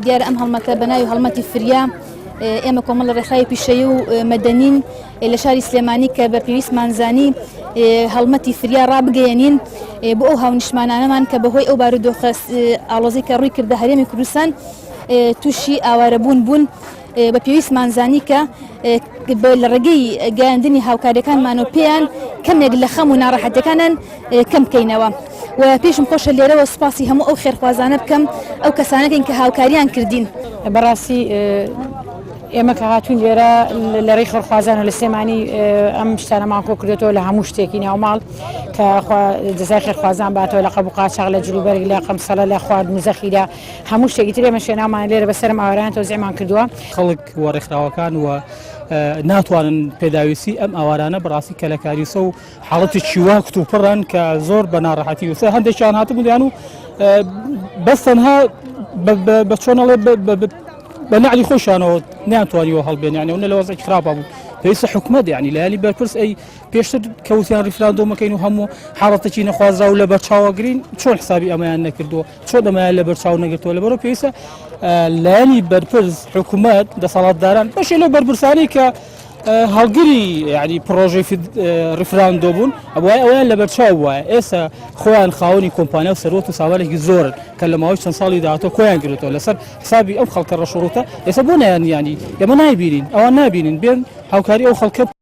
دیارە ئەم هەڵمەتە بە ناوی هەڵمەتی فریا ئێمە کۆمەڵە ڕێکخراوی پیشەیی و مەدەنین لە شاری سلێمانی کە بە پێویستمان زانی هەڵمەتی فریا ڕابگەیەنین بۆ ئەو هاونیشتمانانەمان کە بەهۆی ئەو بارودۆخە ئاڵۆزی کە ڕووی کردە هەرێمی کوردستان تووشی ئاوارەبوون بوون. بە پێویستمان زانی کە لە ڕێگەی گەیاندنی هاوکاریەکانمانەوە پێیان کەمێک لە خەم و ناڕەحەتەکانیان کەم بکەینەوە و پێشم خۆشە لێرەوە سوپاسی هەموو ئەو خێرخوازانە بکەم ئەو کەسانەکەین کە هاوکاریان کردین. بەڕاستی ئێمە کە هاتوین لێرە لە ڕێی خێرخوازان و لە سلێمانی ئەم شتانەمان کۆ کردێتەوە لە هەموو شتێکی ناوماڵ کە جزای خێرخوازان باتەوە لە قەب و قاچاغ لە جلوبەرگ لە قەمسەڵە لە خواردن و زەخیرە هەموو شتێکی تر ئێمە شوێنامان لێرە بەسەرم ئاواران تەوزیعمان کردووە. خەڵک و ڕێکخراوەکان و ناتوانن پێداویستی ئەم ئاوارانە بەڕاستی کە لە کاریسە و حاڵەتێکی وا کتوپڕن کە زۆر بە ناڕەحەتی وسە هەندێکیان هاتبوون یان و بەس تەنها بە چۆنەڵێ بە نەعلی خۆشیانەوە نیانتوانیوە هەڵبێن یانەوە نە لە وەزعێکی خراپا بوو پێویستە حکومەت یانی لایەنی بەرپرس ئەی پێشتر کەوتیان ڕیفراندۆمەکەین و هەموو حاڵەتێکی نەخوازراو لە بەرچاوەگرین چۆن حسابی ئەمەیان نەکردووە چۆن ئەمەیان لە بەرچاو نەگرتووە لەبەرەوە پێویستە لایەنی بەرپرس حکوومەت دەسەڵاتداران بەشێ لەو بەرپرسانی کە هەڵگری یعنی پرۆژەی ڕیفراندۆ بوون ئەوای ئەویان لە بەرچاو وایە ئێستا خۆیان خاوەنی کۆمپانیا و سەروەت و ساوالێکی زۆرن کە لە ماوەی چەند ساڵی داهاتوە کۆیان گرتەوە لەسەر حسابی ئەو خەڵکە ڕەشڕوتە ئێستا بۆ نایان ینی ئێمە نایبینین ئەوان نابینین بێن هاوکاری ئەو خەڵکە.